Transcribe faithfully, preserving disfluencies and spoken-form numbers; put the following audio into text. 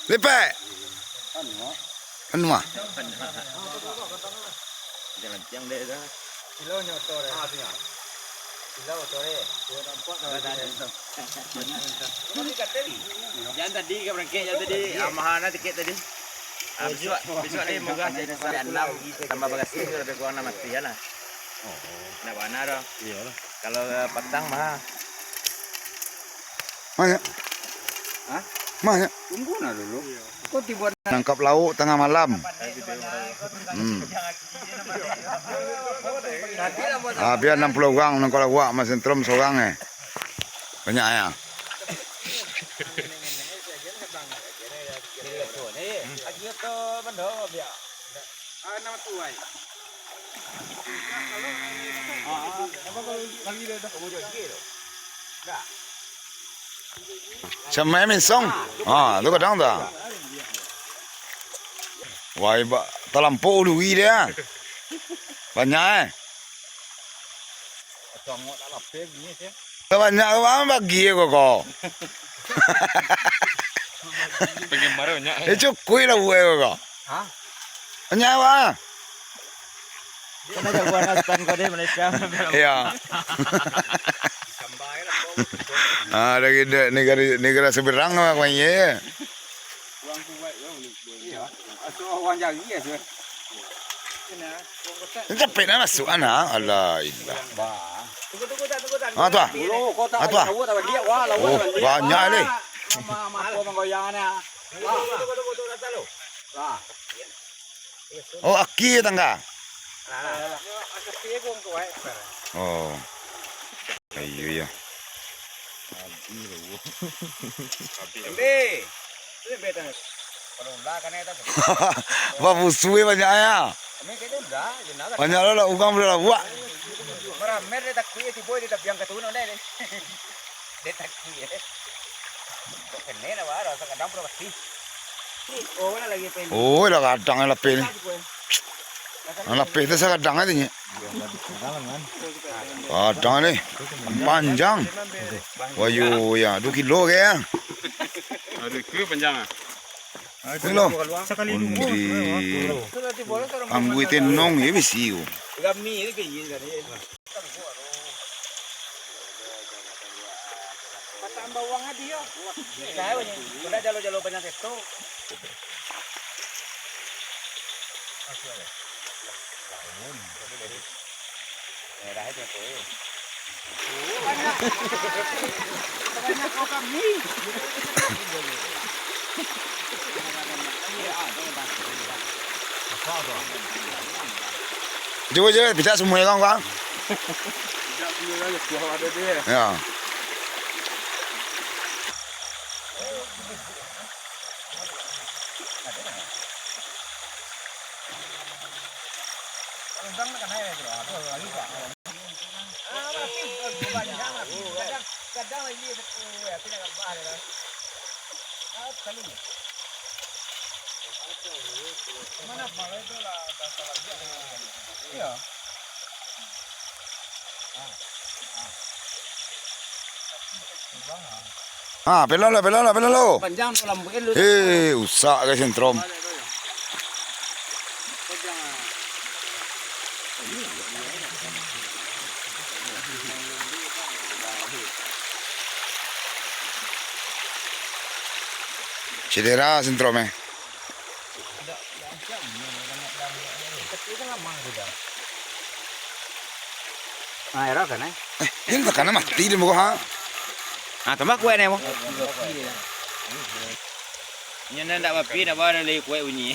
Lipek. Panuah. Jalan tiang dek dah. Kilo nyoto deh. Ah, tu nya. Kilo oto deh. Kilo nampak kalau dah. Jan tadi ka barangkek, jan tadi. Ah, mahal nah tiket tadi. Ah, bisuak, bisuak ni murah jadi sampai anam, tambah bagasi tu lebih kurang anam ratuih lah. Oh. Nak bana doh. Iyolah. Kalau, eh, patang mahal. Banyak. Hah? Banyak. Tunggu nah dulu. Kok tiba nangkap lauk tangah malam. Hmm. Ah, bia anam puluah urang nangkap lauk, Mas Sentrum sorang eh. Banyak ya. Samai minsong. Ha, tu kadang tu. Wai, ba-, talampau duri dia. Banyak eh. Banyak bagi ko ko. Penggemar banyak. Eh, cukuik lah buat ko ko. Hah? Banyak bang. Kena jagoan Astan ko deh, Malaysia. Iya. Ah, dari de-, negara, negara seberang lah, Bang, iya. Iya. Asal orang jari ya, sir. Ini capek nak masuk, anak. Alah, ilah. Bah. Ah, tu ah. Dulu kau tak Ah, tu ah. Tahu, tak balik. Wah, lawan Oh, tak balik. Banyak ni. Sama, sama aku menggoyang ni. Ah. Ah. Oh, aki tangga. Oh. Iyo, iyo. Embe. Tu embe tang. Kalau ulah kan eta. Wah, musuh eh banyak ya. Kami kena udah, je nak. Banyak lah, lah, urang boleh lah buat. Maramer dia takut, dia tiba dia tak biang ke turun deh. Dia takut ya. Kok kena lah, wah, rasa kadang pura pasti. Oh, lah lagi pen. Oh, lah kadang lapis ni. Lapis tu sakadang aja ni. Kadang ni. Panjang. Wayu ya, dua kilo ke ya? Aduh, kilo panjang ah. Kilo. Undi. Anggui tenong ya bisi. Kami ni ke yin kan. Patang bawang adi yo. Nah, ini. Udah jalo-jalo banyak seto. Merah itu tu. Banyak. Banyak kau kami. Cuba, cuba, pijak semua orang, Bang. Pijak semua orang, kuah ada dia. Ya. Ha, pelo lo, pelo lo, pelo lo. Panjang tu lampu kan lu. Eh, usak ke sentrom. Cedera sentrom eh. Ah, error kan, eh? Eh, ini takana mati dia muka, ha? Ah, tambah kuat ni, mo. Ini ndak bapi, ndak bawa lagi kuat bunyi.